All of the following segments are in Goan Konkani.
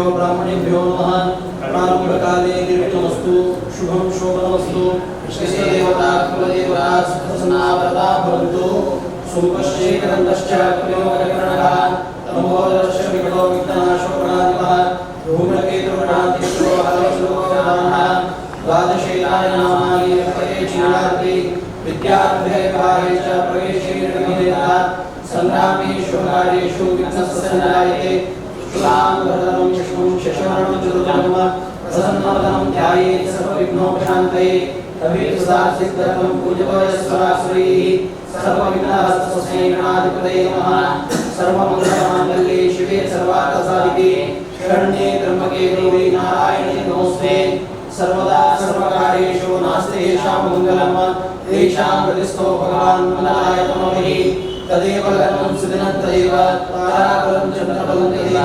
सर्वेभ्यो ब्राह्मणेभ्यो नमः। प्रारंभकाले निर्विघ्नमस्तु, शुभं शोभनमस्तु। इष्टदेवता कुलदेवता सुप्रसन्ना वरदा भवन्तु। सुपश्चेकदन्तश्च कुलोकर्णः तमोदरश्च विकटो विघ्ननाशो गणाधिपः धूम्रकेतुर्गणाधीशो हरश्लोकदानः द्वादशेताय नामानि परे चीरार्ति विद्यार्थे कार्ये च प्रवेशे निर्विघ्नेता संग्रामेषु कार्येषु विघ्नस्य न जायते। शुक्लां वरदं विष्णुं शशिवर्णं चतुर्भुजं प्रसन्नवदनं ध्यायेत् सर्वविघ्नोपशान्तये। अभीष्टसिद्ध्यर्थं पूजपयस्वरासुरैः सर्वविघ्नहस्तस्मै गणाधिपतये नमः। सर्वमङ्गलमाङ्गल्ये शिवे सर्वार्थसाधिके शरण्ये त्र्यम्बके गौरी नारायणे नमोऽस्तुते। सर्वदा सर्वकार्येषु नास्ति येषां मङ्गलं तेषां हृदिस्थो भगवान् मङ्गलायतनोभिः। तदेव लग्नं सुदिनं तदेव ताराबलं चन्द्रबलं तदेव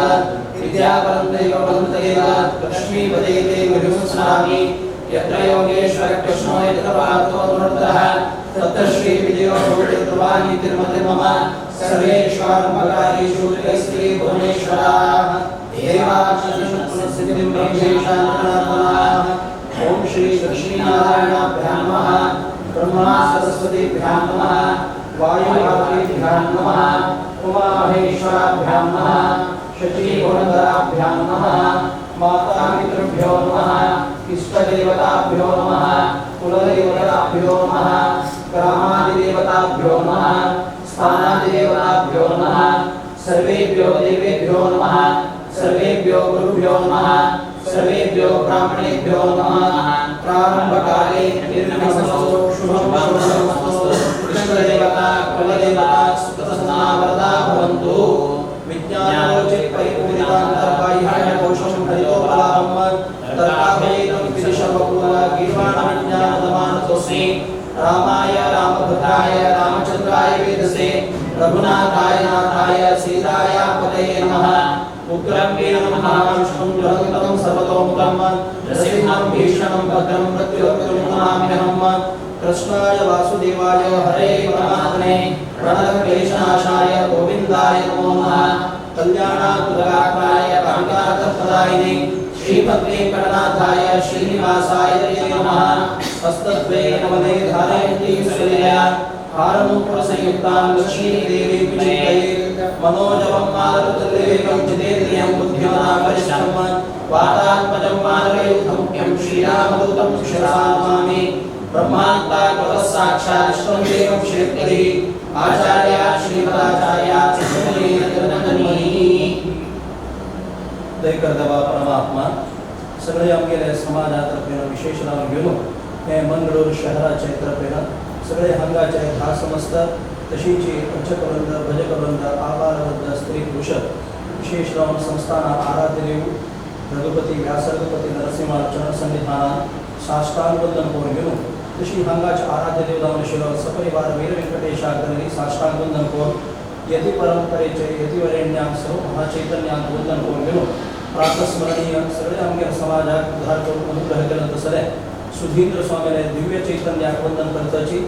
विद्याबलं दैवबलं तदेव लक्ष्मीपदे ते गुरुं। यत्र योगेश्वर कृष्णो यत्र पार्थो धनुर्धरः तत्र श्रीविजयो भवति कृपाणि तिरुमतिर्मम। सर्वेष्वारम्भकार्येषु त्रिस्त्री भुवनेश्वराः देवाक्षरसिद्धिं ब्रह्मेशान्तरात्मनाः। ॐ श्री लक्ष्मीनारायणाभ्यां नमः। ब्रह्मा सरस्वतीभ्यां नमः। वायुभारतीभ्यां नमः। उमामहेश्वराभ्यां नमः। शचीपुरन्दराभ्यां नमः। मातापितृभ्यो नमः। इष्टदेवताभ्यो नमः। कुलदेवताभ्यो नमः। ग्रामादिदेवताभ्यो नमः। स्थानादिदेवताभ्यो नमः। सर्वेभ्यो देवेभ्यो नमः। सर्वेभ्यो गुरुभ्यो नमः। सर्वेभ्यो ब्राह्मणेभ्यो नमः। प्रारंभकाले निर्विघ्नमस्तु, शुभं शोभनमस्तु। इष्टदेवता कुलदेवता सुप्रसन्ना वरदा भवन्तु। विज्ञानोचित परिपूरितान्तर्बाह्यकोशं हरितोपलाभं तर्काभयेतं विदिशवकुल गीर्वाणविज्ञानदमानतोऽस्मि। रामाय रामभद्राय रामचन्द्राय वेदसे रघुनाथाय नाथाय सीताय पतये नमः। उग्रं वीरं महाविष्णुं ज्वलन्तं सर्वतोमुखं नृसिंहं भीषणं भद्रं मृत्युवक्त्रं नमाम्यहम्। कृष्णाय वासुदेवाय हरे परमात्मने प्रणतक्लेशनाशाय गोविन्दाय नमो नमः। कल्याणाद्भुतगात्राय कान्तार्थप्रदायिने श्रीमद्वेङ्कटनाथाय श्रीनिवासाय ते नमः। हस्तद्वये नमदे धारयन्ती सुलया हारनूपुरसंयुक्तां लक्ष्मीदेवीं विचिन्तयेत्। मनोजवं मारुततुल्यवेगं जितेन्द्रियं बुद्धिमतां वरिष्ठं वातात्मजं वानरयूथमुख्यं श्रीरामदूतं शिरसा नमामि। ब्रह्मान्ता कृतः साक्षात् विष्णुं देवं श्रीपतिः आचार्या श्रीमदाचार्या दयकर देवा परमात्मा सगळे आमगेले समाजा तर्फेन विशेष नाव घेवन हे मंगळूर शहराचे तर्फेन सगळे हांगाचे धा समस्त तशीच अर्चकवृंद, भजकवृंद, आबालवृंद, स्त्री पुरुष विशेष जावन संस्थाना आराध्य देव रघुपती व्यासरघुपती नरसिंह चरण सन्निधानान साष्टांग वंदन करून घेवन तशी हांगाचे आराध्य देव जावन आशिल्लो सपरिवार वीर व्यंकटेशाक साष्टांग वंदन करून यती परंपरेचे यतिवरेण्याक सर्व महाचैतन्याक वंदन करून घेवन प्रातस्मरणीय सगळे आमगे समाजाक उद्धार करून अनुग्रह केलो तसले सुधींद्र स्वामीले दिव्य चैतन्याक वंदन करताची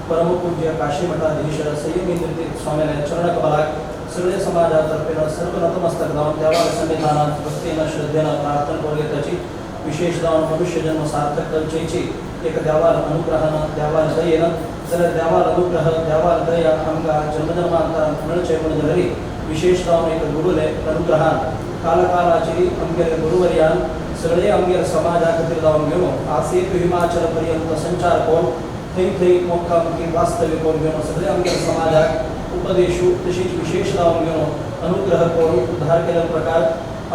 परमपूज्य काशी मठाधीश संयमींद्र स्वामीले चरणकमलाक सगळे समाजातर्फेन सर्व नतमस्तक जावन देवा सन्निधानात भक्तीन श्रद्धेन प्रार्थना करून घेताची विशेष जावन मनुष्य जन्म सार्थक करचेची एक देवाल अनुग्रहान देवाल दयेन जाल्यार देवाल अनुग्रह देवाल दया आमकां जन्मजन्मांतरान मेळचें म्हूण जाल्यार विशेष जावन एक गुरुले अनुग्रहान कालकालाची आमगेले गुरुवर्यान सगळे आमगेले समाजा खातीर जावन घेवन आसेतु हिमाचल पर्यंत संचार करून थंय थंय मोक्कामुखी वास्तव्य करून घेवन सगळे आमगेले समाजाक उपदेशू तशीच विशेष जावन घेवन अनुग्रह करून उद्धार केल्ले प्रकार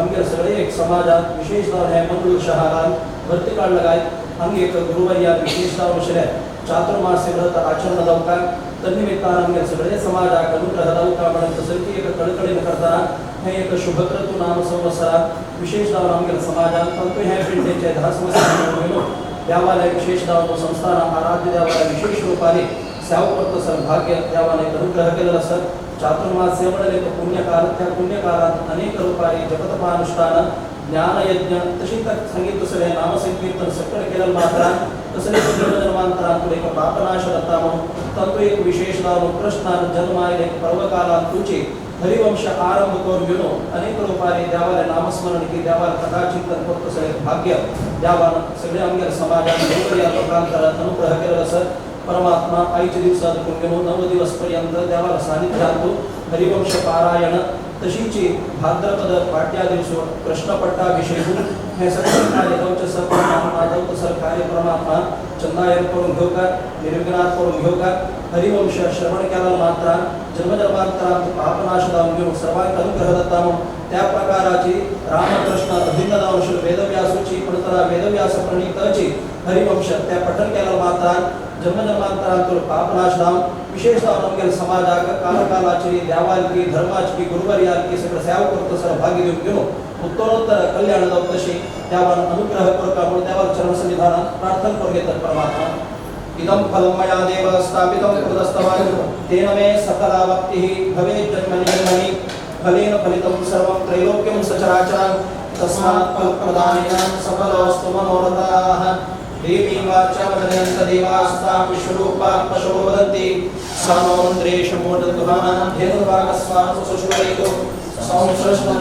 आमगेले सगळे एक समाजात विशेष जावन हे मंगळूर शहरान भरती काळ लगायत हांगा एक गुरुवर्यान विशेष जावन आशिल्ले चातुर्मास्य व्रत आचरण जावकाक तन्निमित्तान आमगे सगळे समाजाक अनुग्रह जावका म्हणून तसं एक कळकळीन करतना हे एक शुभक्रतु नाम संवत्सरात विशेष जावन आमगे समाजात तांतू हे पिंडेचे धा संवत्सरां घेवन देवालय विशेष जावन संस्थान आराध्य देवालय विशेष रूपाने सेवा करतो सौभाग्य देवाने अनुग्रह केलेला आसा। चातुर्मास्य म्हणले एक पुण्यकाल, त्या पुण्यकालात अनेक रूपाने जपतपानुष्ठान ज्ञानयज्ञ तशी सांगितलं सगळे नामसंकीर्तन सगळं केलं मात्र तसं एक जन्मजन्मांतरांतून एक पापनाश जाता म्हणून तातूंत एक विशेष जावन कृष्णान जन्म आयले एक पर्वकालांत तुची हरिवंश आरंभ करून घेवन अनेक रुपाने देवाले नामस्मरण की देवाला कथा चिंतन करतो सगळे भाग्य देवान सगळे आमगेले समाजान या लोकांतर अनुग्रह केलेलो आसा. परमात्मा आयच्या दिवसात घेऊन 9 दिवस पर्यंत देवाला सानिध्यांतु हरिवंश पारायण तशीची भाद्रपद पाट्या दिवस कृष्णपट्टाभिषेक हे सगळे कार्य जावचे सर परमात्मा जावं सर कार्य परमात्मा चंदायन करून घेवका निर्विघ्नात करून घेवका. हरिवंश श्रवण केला मात्र जन्मजन्मांतरांत पापनाश जावन घेवन सर्वांक अनुग्रह दत्ता म्हणून त्या प्रकाराची रामकृष्ण अभिन्न जावन वेदव्यासूची पडतरा वेदव्यास प्रणीतची हरिवंश त्या पठन केला मात्रान जन्मजन्मांतरांत पापनाश जावन विशेष जावन आमगेले समाजाक कालकालाची देवालकी धर्माची गुरुवर्यालकी सगळं सेवा करतो सर भाग्य दिवन घेवन उत्तरोत्तर कल्याण जावं तशी देवान अनुग्रह करता म्हणून देवाला चरण सन्निधानात प्रार्थना करून घेतात परमात्मा. इदं फलं मया देव स्थापितं कृतस्तवान् तेन मे सकला भक्तिः भवेत् जन्मनि जन्मनि फलेन फलितं सर्वं त्रैलोक्यं सचराचरं तस्मात् फलप्रदानेन सफलोऽस्तु मनोरथाः. देवीं वाचां जनयन्त देवास्तां विश्वरूपां पशवो वदन्ति सा नो मन्द्रेषु धेनुर्वागस्वासुषुरयितु संसृष्टं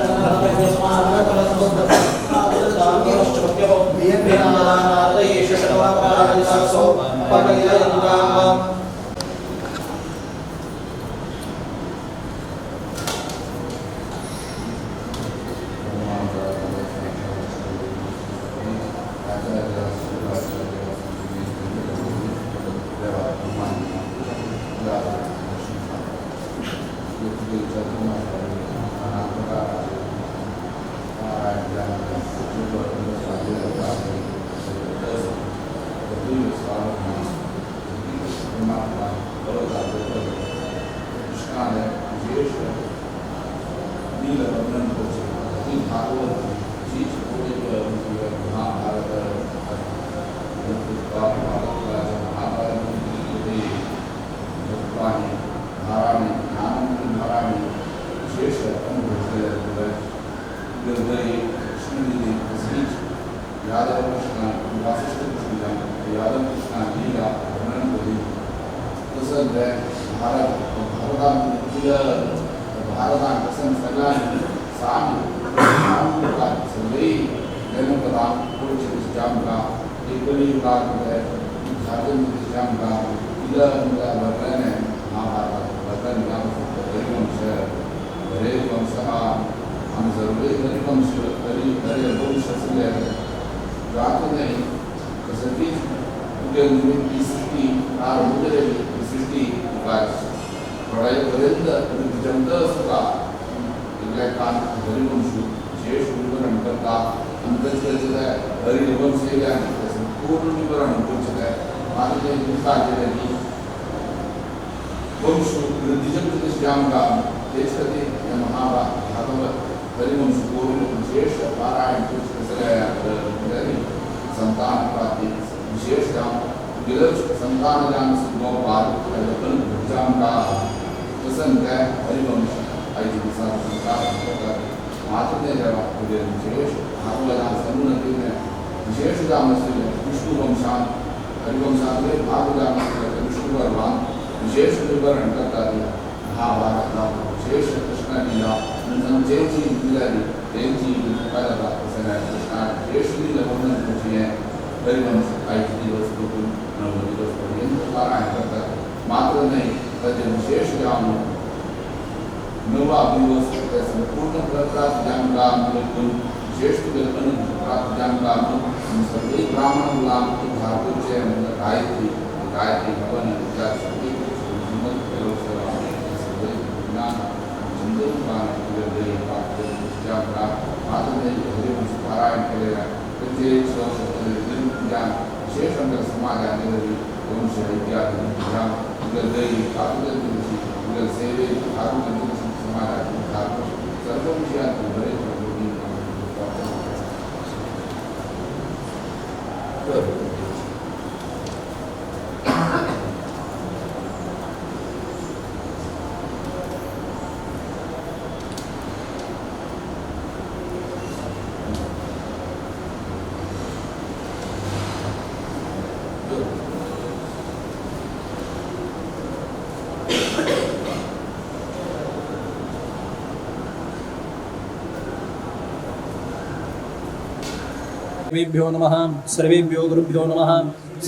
सर्वेभ्यो नमः, सर्वेभ्यो गुरुभ्यो नमः,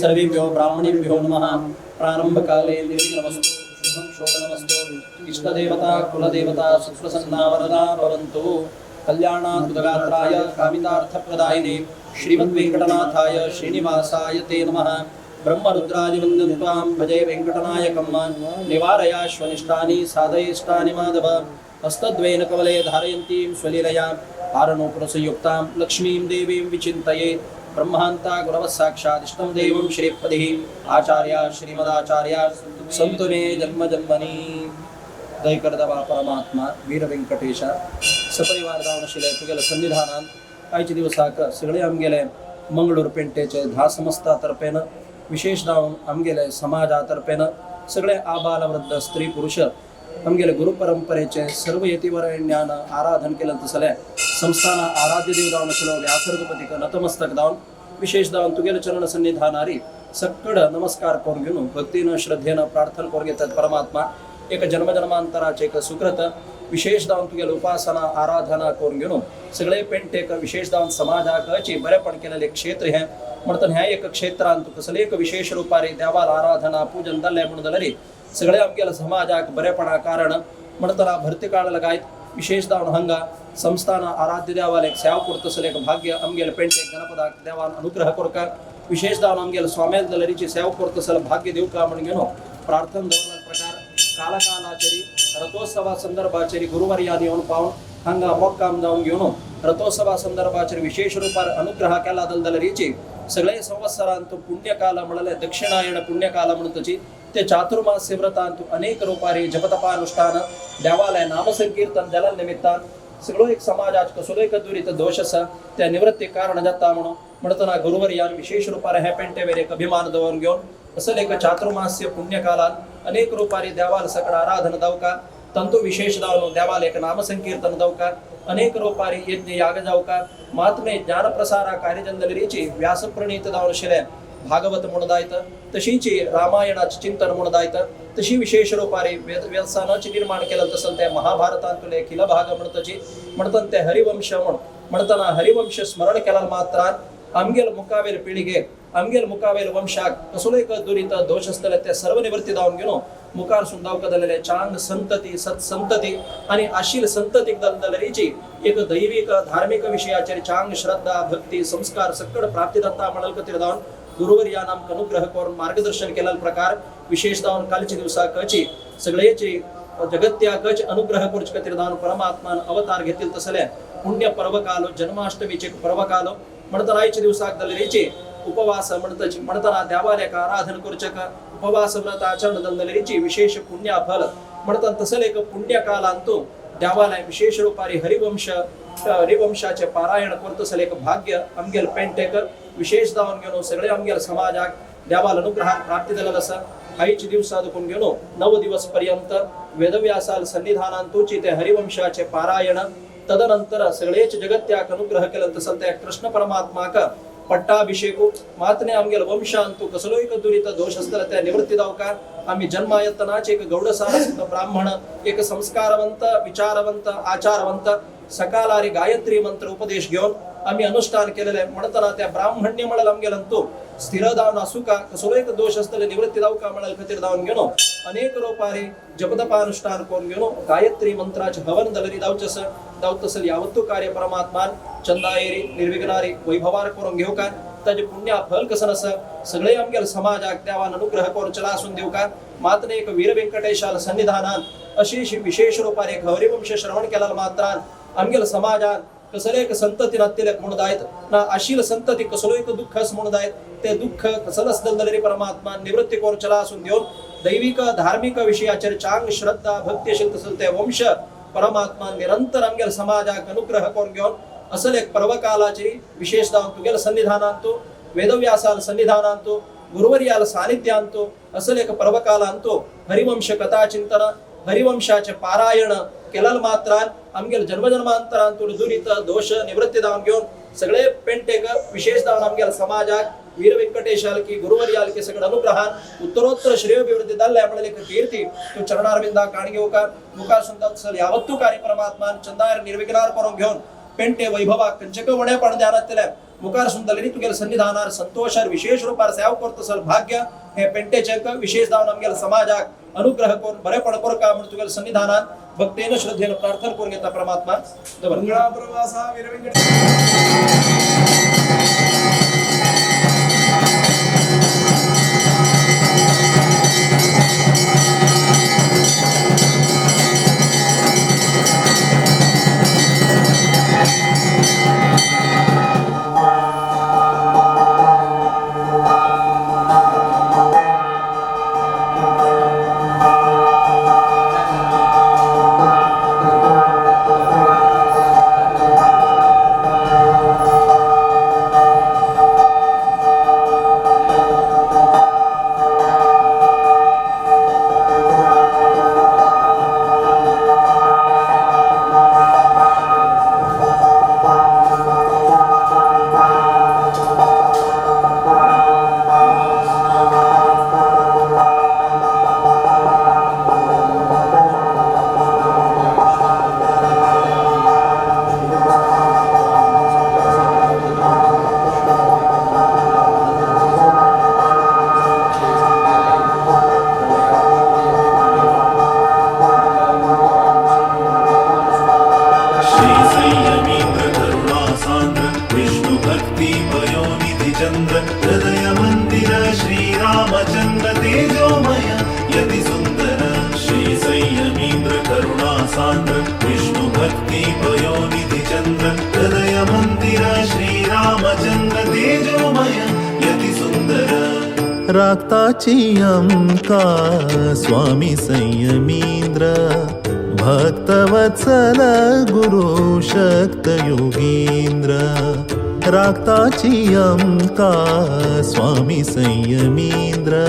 सर्वेभ्यो ब्राह्मणेभ्यो नमः। प्रारंभकाले निर्विघ्नमस्तु, शुभं शोभनमस्तु। इष्टदेवता कुलदेवता सुप्रसन्ना वरदा भवन्तु। कल्याणाद्भुतगात्राय कामितार्थप्रदायिने श्रीमद्वेङ्कटनाथाय श्रीनिवासाय ते नमः। ब्रह्मरुद्रादिवन्दं त्वां भजे वेङ्कटनायकं, निवारयाश्वनिष्टानि साधयिष्टानि माधव। हस्तद्वयेन कवले धारयन्तीं स्वलीलया हारनूपुरसंयुक्तां लक्ष्मीं देवीं विचिन्तये। ब्रह्मान्ता गुरवः साक्षादिष्टं देवं श्रीपतिः आचार्या श्रीमदाचार्या सन्तु मे जन्म जन्मनि। दयकरदवा परमात्मा वीर व्यंकटेश, सपरिवार दावनशिले तुगेल्या सन्निधानान आयच्या दिवसाक सगळे आमगेले मंगळूर पेंटेचे धा समस्ता तर्फेन, विशेष जावन आमगेले समाजा तर्फेन सगळे आबालवृद्ध स्त्री पुरुष आमगेले गुरुपरंपरेचे सर्व यतिवरेण्यान आराधन केलं तसले संस्थान आराध्य देव जावन आशिल्लो व्यासरघुपतीक नतमस्तक जावन, विशेष जावन तुगेले चरण सन्निधानारी सक्कड नमस्कार करून घेवन भक्तीनं श्रद्धेनं प्रार्थना करून घेतात। परमात्मा, एक जन्मजन्मांतराचे एक सुकृत, विशेष जावन तुगेले उपासना आराधना करून घेवन सगळे पेंटेक, विशेष जावन समाजाकची बरेपण केलेले क्षेत्र हें म्हणटना ह्या एक क्षेत्रांत कसले एक विशेष रुपारे देवाला आराधना पूजन जाल्लें म्हणून जाल्यार सगळे आमगेल्या समाजाक बरेपणा कारण म्हणटना भरती काळ लगायत विशेष जावन हांगा संस्थान आराध्य देवाला एक सेवा करतसले एक भाग्य आमगेले पेंटेक गणपदाक देवान अनुग्रह करका, विशेष जावन आमगेले स्वाम्याल दलरीची सेवा करतसल भाग्य दिवका म्हणून घेवन प्रार्थना दवरलेलो प्रकार कालकालाचेरी रथोत्सवा संदर्भाचेरी गुरुवारी येवन पावन हांगा मोक्काम जावन घेवन रथोत्सवा संदर्भाचेर विशेष रुपार अनुग्रह केला दलदलरीची सगळे संवत्सरांत पुण्यकाल म्हणले दक्षिणायण पुण्यकाल म्हणतची ते चातुर्मास्य व्रतांत अनेक रुपारी जपतपानुष्ठान देवालय नामसंकीर्तन जाल्या निमित्तान सगळो एक समाजात कसलो एक दुरीत दोष आसा त्या निवृत्ती कारण जाता म्हणून म्हणतना गुरुवर्यान विशेष रुपार हे पेंटेवेर एक अभिमान दवरून घेवन असल एक चातुर्मास्य पुण्यकालात अनेक रुपारी देवाल सकड आराधन दवका, तंतु विशेष दावनो देवाल एक नामसंकीर्तन दवका, अनेक रुपारी यज्ञ याग जावका, मात्मे ज्ञान प्रसारा कार्यजंदलरीची व्यासप्रणीत दावन शिले भागवत म्हणदायत, तशीची रामायणाचे चिंतन म्हणदायत, तशी विशेष रुपारी वेद व्यासानाचे निर्माण केलं तसं ते महाभारतांतुले किल भाग म्हणतची म्हणतन ते हरिवंश म्हण म्हणताना हरिवंश स्मरण केला मात्रान आमगेल मुकावेल पिಳಿಗೆ, आमगेल मुकावेल वंशाक कसलो एक दुरीत दोष आसतले ते सर्व निवृत्ती जावन घेवन मुखार सुंदावका चांग संतती सत्संतती आणि आशील संततीक दलदलरीची एक दैविक धार्मिक विषयाचेर चांग श्रद्धा भक्ती संस्कार सक्कड प्राप्ती दत्ता म्हणल खातीर जावन गुरुवर्यान आमकां अनुग्रह करून मार्गदर्शन केलेलो प्रकार विशेष जावन कालच्या दिवसाकची सगळेची जगत्याकच अनुग्रह करचे खातीर जावन परमात्मान अवतार घेतील तसले पुण्य पर्वकालो जन्माष्टमीचे पर्वकालो म्हणतना आयच्या दिवसाक दलरीची उपवास म्हणतची म्हणतना देवालयाक आराधन करचेक उपवास व्रत आचरण दलदलरीची विशेष पुण्य फल म्हणतात तसले एक पुण्यकालांतू देवालय विशेष रुपारी हरिवंश हरिवंशाचे पारायण करतसले एक भाग्य आमगेल पेंटेकर विशेष जावन घेवन सगळे आमगेल समाजाक देवाल अनुग्रहान प्राप्ती जालेलो आसा। आयच्या दिवसा दुखून घेवन 9 दिवस पर्यंत वेदव्यासाल सन्निधानांतूची ते हरिवंशाचे पारायण, तदनंतर सगळेच जगत्याक अनुग्रह केलं तसं त्या कृष्ण परमात्माक पट्टाभिषेकू, मातने आमगेल वंशांतू कसलो एक दुरीत दोष आसतले त्या निवृत्ती दावका। आम्ही जन्मायतनाचे एक गौडसारस्वत ब्राह्मण, एक संस्कारवंत विचारवंत आचारवंत, सकालारी गायत्री मंत्र उपदेश घेऊन आम्ही अनुष्ठान केलेले म्हणताना त्या ब्राह्मण्य म्हळ्यार आमगेलंतू स्थिर दावन असू का कसलो एक दोष आसतले निवृत्ती दावका म्हळ्यार खातीर दावन घेवन अनेक रूपारे जपतपानुष्ठान करून घेवन गायत्री मंत्राचे हवन दलरी दावचे आसा दावत असेल यावत्तू कार्य परमात्मान चंदायेरी निर्विघ्नारी वैभवार करून घेऊ का, ताजे पुण्य फल कसं नसं सगळे आमगेल समाजाक देवान अनुग्रह करून चला असून देऊ का। मात्र एक वीर व्यंकटेशाल सन्निधानान अशी विशेष रूपाने एक हरिवंश श्रवण केला मात्रान आमगेल समाजात कसले एक संतती नात्तेले म्हणून दायत ना अशील संतती कसलो एक दुःख म्हणून दायत ते दुःख कसलं असलं परमात्मा निवृत्ती करून चला असून देऊन दैविक धार्मिक विषयाचेर चांग श्रद्धा भक्ती असेल तसं ते वंश परमात्मा निरंतर आमगेल समाजाक अनुग्रह करून घेवन असल एक पर्वकालाची विशेष जावन तुगेल सन्निधानांतू वेदव्यासाल सन्निधानांतू गुरुवर्याल सानिध्यांतू असल एक पर्वकालांतू हरिवंश कथा चिंतन हरिवंशाचे पारायण केलल मात्रान आमगेल जन्मजन्मांतरांतून दुरीत दोष निवृत्ती दावन घेवन सगळे पेंटेक विशेष दावन आमगेल समाजाक वीर व्यंकटेशाल की गुरुवर्याल की सगळं अनुग्रहान उत्तरोत्तर श्रेयोभिवृद्धी दाल्ले म्हणले एक कीर्ती तू चरणारविंदा काण घेऊ का मुखार सुंदर यावत्तू कार्य परमात्मान चंदार निर्विघ्नार करून घेऊन पेंटे वैभवा कंचक वणेपण ध्यानात मुखार सुंदरली तुगेल्या सन्निधानार संतोषार विशेष रुपार सेवा करतसल भाग्य हे पेंटेचे विशेष जावन आमगेल्या समाजाक अनुग्रह करून बरेपण करका म्हणून तुगेल्या सन्निधानात भक्तेन श्रद्धेन प्रार्थना करून घेता परमात्मा. राखताची आमका स्वामी संयमींद्र भक्तवत्सल गुरु शक्त योगींद्र. राखताची आमका स्वामी संयमींद्र.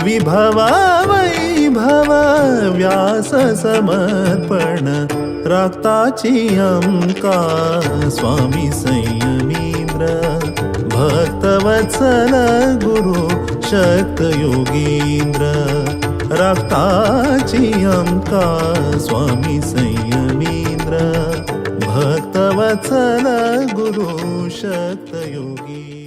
विभवा वैभव व्यास समर्पण राखताची आमका स्वामी संयमींद्र भक्तवत्सल गुरु शक्त योगींद्र. राखताची आमका स्वामी संयमींद्र भक्तवत्सल गुरु शक्त योगींद्र.